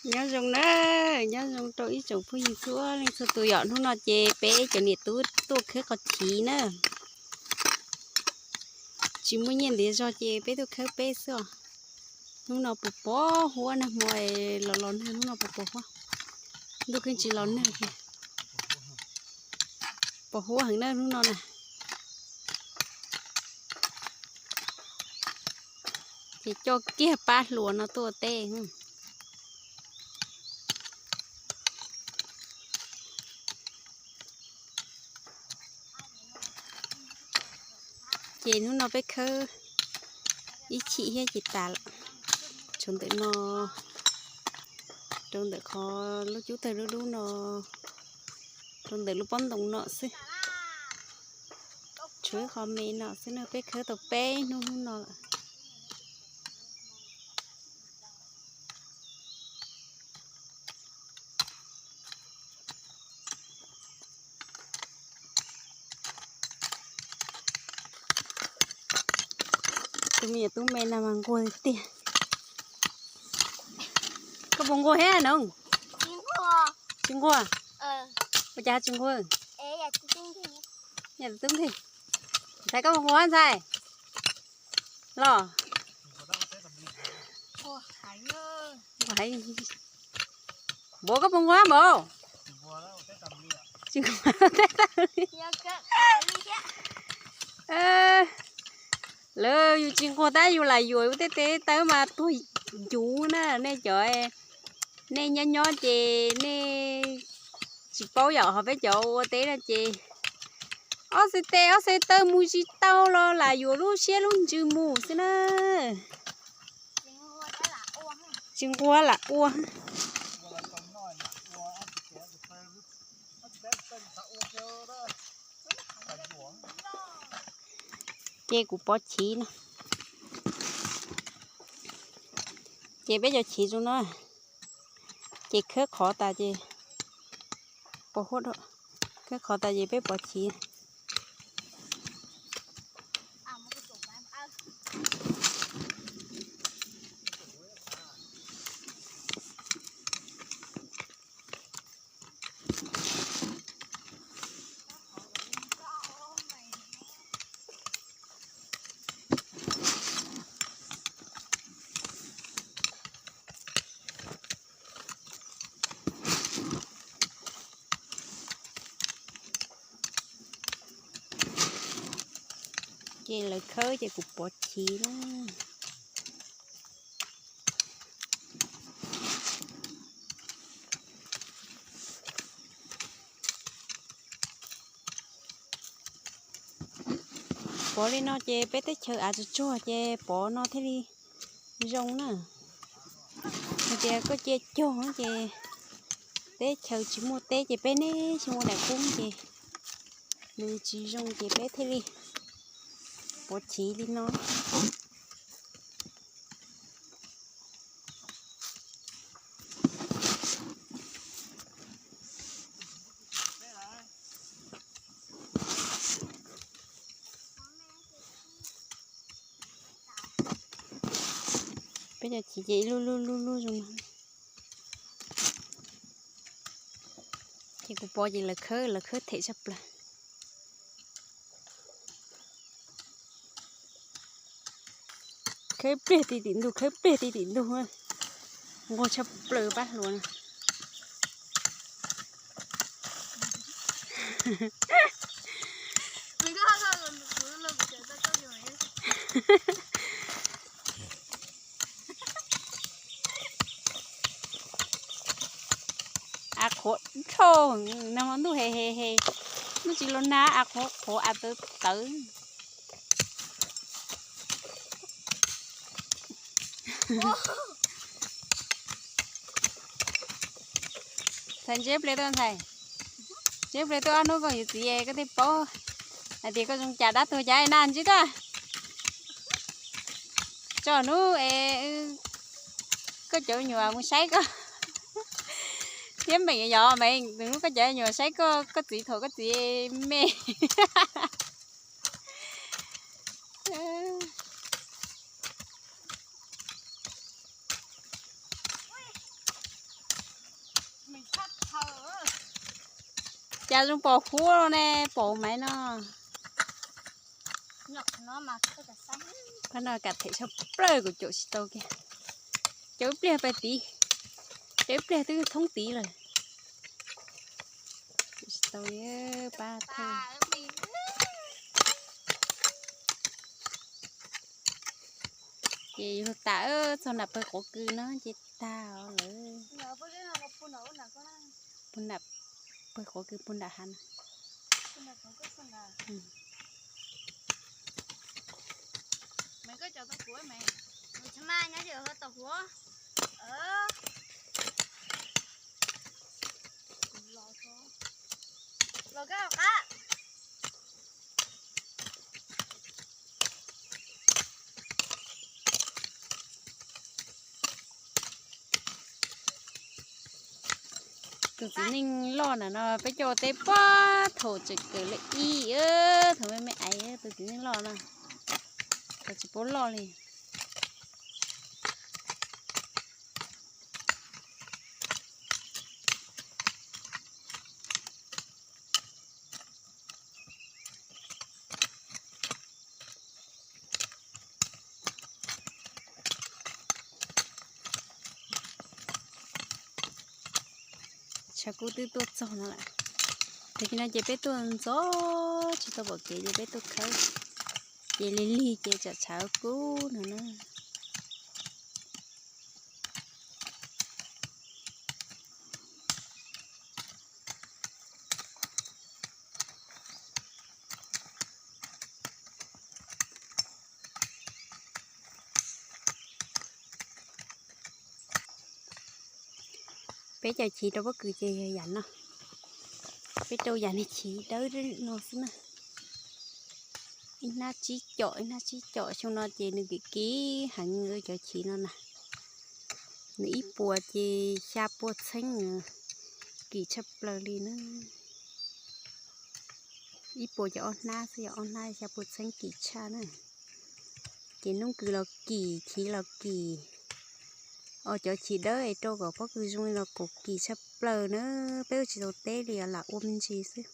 Nyob zoo na, nyob zoo rau ib tsoom phooj ywg txhua leej txhua tus yom. Hnub no ces peb cov niam tub tuaj khawb qhov chiv na. Tsis muaj nyiaj ntiav zog ces peb tuaj khawb peb xwb os. Hnub no pos pos huab, nag hmo los los nag, hnub no pos pos huab. Ntuj kheej tsis los nag thiab. Pos huab heev na hnub no na. Ces coj kiag pab hluas no tuaj ua teb. Ces hnub no peb khawb ib chim thiab ces tas lawm. Tshuav ntawm no, rau ntawm qhov lub cub tawg dub dub no, rau ntawm lub pob ntoo no xwb. Tshuav ib qho me no xwb na, peb khawb tau peb hnub hnub no lawm. Tus me nyuam tub me no mas nquag tiag tiag. Koj puas nquag thiab no? Tsis nquag. Ua cas tsis nquag? Yam tus tub ntxhais, koj puas nquag ntxhais? Los. Npaum koj puas nquag npaum? Tsis nquag teb tag li. Lawv yus tsis nquag tab yus lam yuam yus tej teb taw mas tuag ncuv na. Nej cov, nej nyob nyob ces nej tsis paub yom, ho peb cov ua teb no ces ob xeeb tes ob xeeb taw mus tsis tau los lam yuam lub siab lub ntsws mus xwb na. Tsis nquag lam ua. Ces kuv pov chiv no. Ces peb cov chiv zoo no. Ces khawb qhov tas ces, pov huab, khawb qhov tas ces peb pov chiv. Ces lawv khawb ces kuv pov chiv na. Pov li no ces peb teb chaws av tsuag tsuag ces pov no thiaj li zoo na. Hais tias koj cia cog ces teb chaws tsis muaj teb ces peb neb xyoo ua daim qub ces nws tsis zoo ces peb thiaj li pov chiv li no. Peb cov chiv ces ib lub lub lub lub zoo. Ces kuv pov ces lawv khawb, lawv khawb them tshaj plaws. Khawb pliag ti tim ntug, khawb pliag ti tim ntug. Nquag tshaj plaws pab hluas no. Av qhuav dhau, nag hmo ntuj he he he, ntuj tsis los nag av qhuav qhuav av tawv tawv. Ntxhais, ntsib ple tuaj ntxhais, ntsib ple tuaj ob hnub koj yuav txiv koj thiaj paub hais tias koj zoo cas dab tuag cas na, ntsib tuaj. Tso hnub es koj cov me nyuam mus saib koj thiab meem yom, meem hnub koj cov me nyuam saib koj, koj txiv thaum koj txiv me. Cas zoo pom huab ne, pom maiv no. Pab no kam them tshaj plaws kuv caum tsis tau kiag. Caum ib pliag pais tid, caum ib pliag twb thoob tid lawm. Caum tsis tau li pab thaj. Ces yus tas txog nram pawg quav kws no ces tag lawm. Puag nram, pawg quav kws puag nram hav na. Tus txiv neej loj na no peb coj teb puag thaum tseem kawm le ib, thaum me me aiv, tus txiv neej loj no, thaum tsis paub loj li. Tshav kub twb tuaj txog no lawm. Tag kis no ces peb tuaj ntxov tsis tau pom kev ces peb tuaj khawb. Ces lig lig ces tsam tshav kub no na. Peb cov chiv rau pob kws ces yog yam no. Peb rau yam niag chiv dawb no xwb na. Ib hnab tsib com, ib hnab tsib com, xyoo no ces nws kim kim heev cov chiv no na. Nws ib puas ces xya puas txheeb, kim tshaj plaws li na. Ib puas ces ob hnab xwb, yog ob hnab xya puas txheeb kim tshaj na. Ces noob kws los kim, chiv los kim. Os, cov chiv dawb es rau kom pob kws zoo li no kuj kim tshaj plaws na. Peb ua tsis tau teb li os, lam ua me ntsis xwb.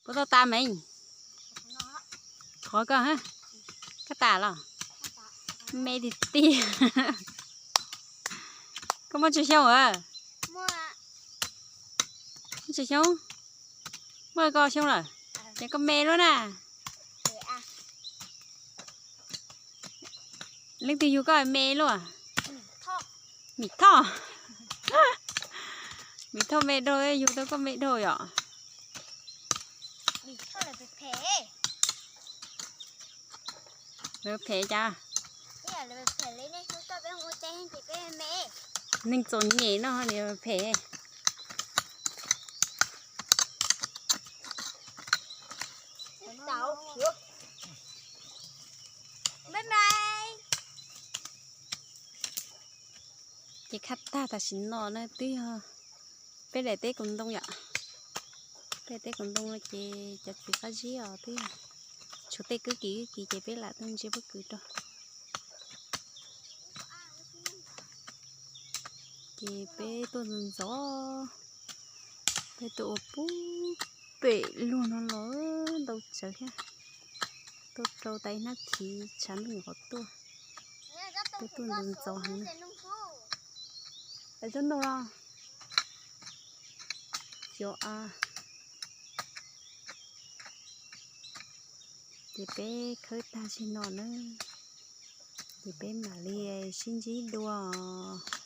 Puas tau tas me? Qhov ko, koj tas los? Me tiag tiag. Koj muaj tsawg xyoo a? Muaj tsawg xyoo? Muaj kaum xyoo lawm. Ces koj me luaj na. Leej twg yug koj me luaj? Mim Thoj. Mim Thoj me dhau, yug tau koj me dhau yom. Lawv phem cas? Neeg txom nyem no li phem. Ces khaj tag tam sim no na twb yog peb daim teb kaus ntoo yom. Peb daim teb kaus ntoo no ces cov txiv qab zib os twb yog tshuav tej kwb kis kwb kis ces peb lam tuaj ntsia pob kws rau. Ces peb tuaj ntxov ntxov, peb tuaj ua pub pem luag no los ntau tsawv thiab. Tuaj rau tas ib hnab chiv tshav ntuj nyuam qhuav tuaj. Peb tuaj ntxov ntxov heev. Tsob ntoo los cov a. Ces peb khawb tag zig no na, ces peb mam li sib ntsib dua os.